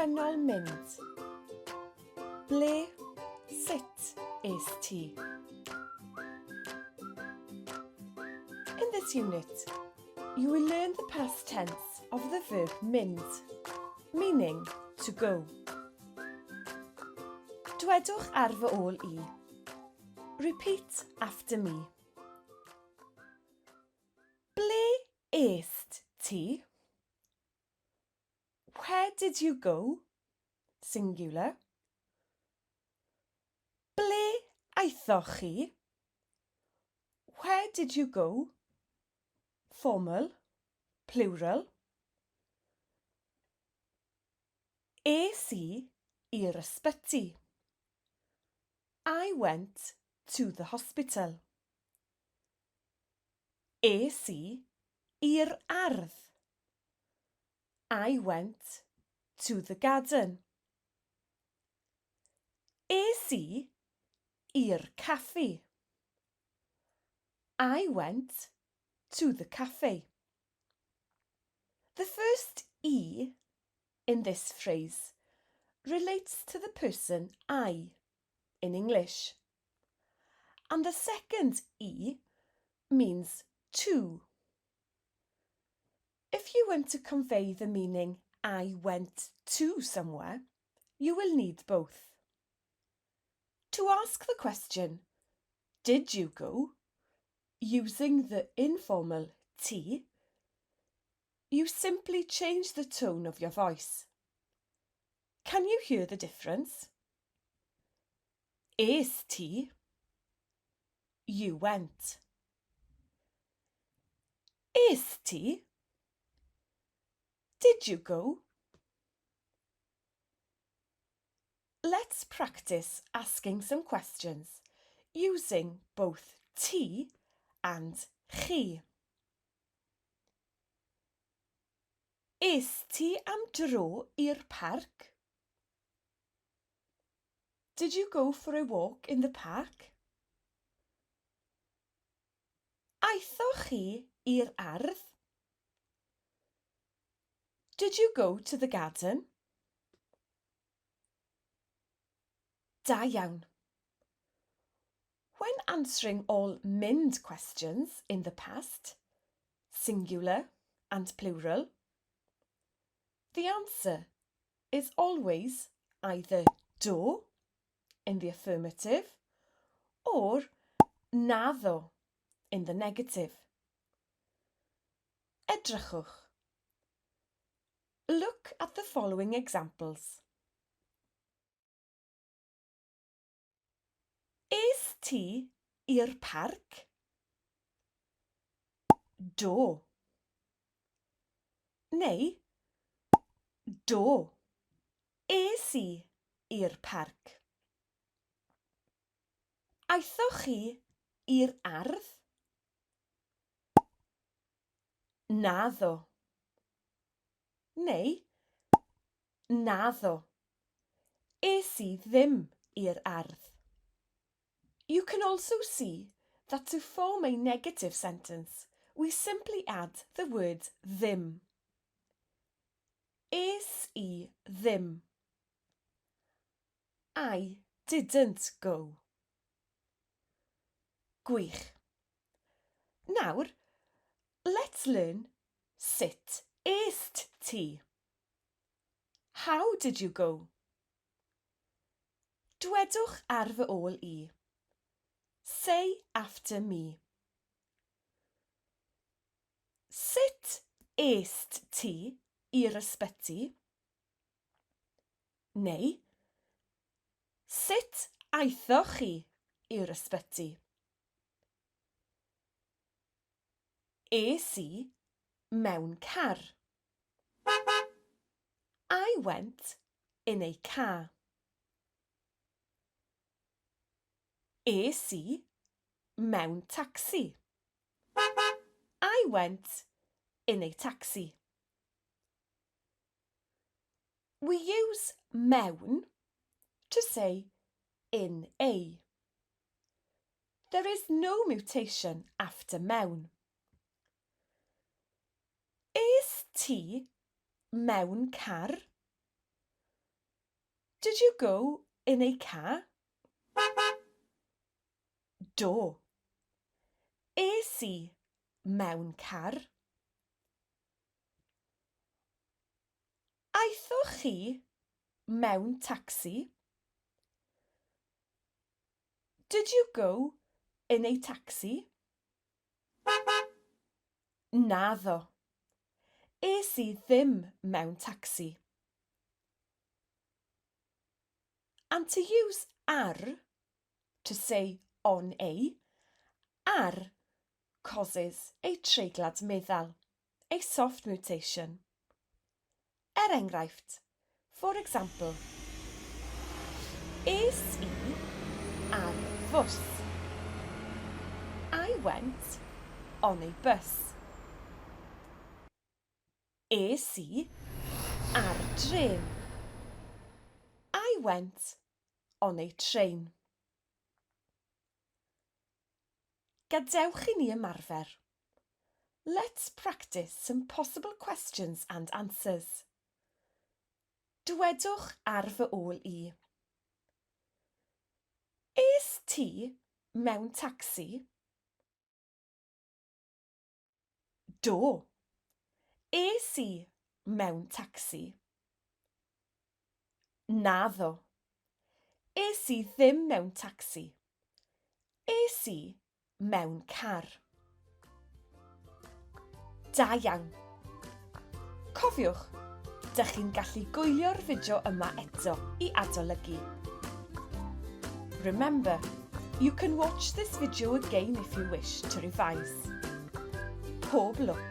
Gorffennol mynd. Ble, sut es ti? In this unit, you will learn the past tense of the verb mynd, meaning to go. Dwedwch ar fy ôl i. Repeat after me. Ble est ti? Where did you go? Singular. Ble aethoch chi? Where did you go? Formal, plural. Es i i'r ysbyty. I went to the hospital. Es i i'r ardd. I went to the garden. Es i i'r caffi. I went to the cafe. The first i in this phrase relates to the person I in English. And the second i means to. If you want to convey the meaning I went to somewhere, you will need both. To ask the question, did you go, using the informal ti, you simply change the tone of your voice. Can you hear the difference? Es ti? You went. Es ti? Did you go? Let's practice asking some questions using both ti and chi. Es ti am dro i'r parc? Did you go for a walk in the park? Aethoch chi i'r ardd? Did you go to the garden? Da iawn. When answering all mynd questions in the past, singular and plural, the answer is always either do in the affirmative or naddo in the negative. Edrychwch. Look at the following examples. Es ti i'r parc? Do. Neu, Do. Es i i'r parc. Aethoch chi i'r ardd? Naddo. Neu, Naddo. Es i ddim i'r ardd. You can also see that to form a negative sentence, we simply add the word ddim. Es i ddim. I didn't go. Gwych. Nawr, let's learn sut est ti. How did you go? Dwedwch ar fy ôl i. Say after me. Sut est ti i'r ysbyty? Neu, sut aethoch chi i'r ysbyty? Es i mewn car. I went in a car. Es i mewn tacsi. I went in a taxi. We use mewn to say in a. There is no mutation after mewn. Es ti mewn car? Did you go in a car? Do. Es i mewn car. Aethoch chi mewn tacsi? Did you go in a taxi? Naddo. Es i ddim mewn tacsi. And to use ar to say on a, ar causes a treiglad meddal, a soft mutation. Er enghraifft, for example, es i ar fws. I went on a bus. Es i ar drên. I went on a train. Gadewch i ni ymarfer. Let's practice some possible questions and answers. Dwedwch ar fy ôl i. Es ti mewn tacsi? Do. Es i mewn tacsi. Naddo. Es i ddim mewn tacsi. Es i mewn car. Da iawn! Cofiwch, dych chi'n gallu gwylio'r fideo yma eto i adolygu. Remember, you can watch this video again if you wish to revise. Pob lwc!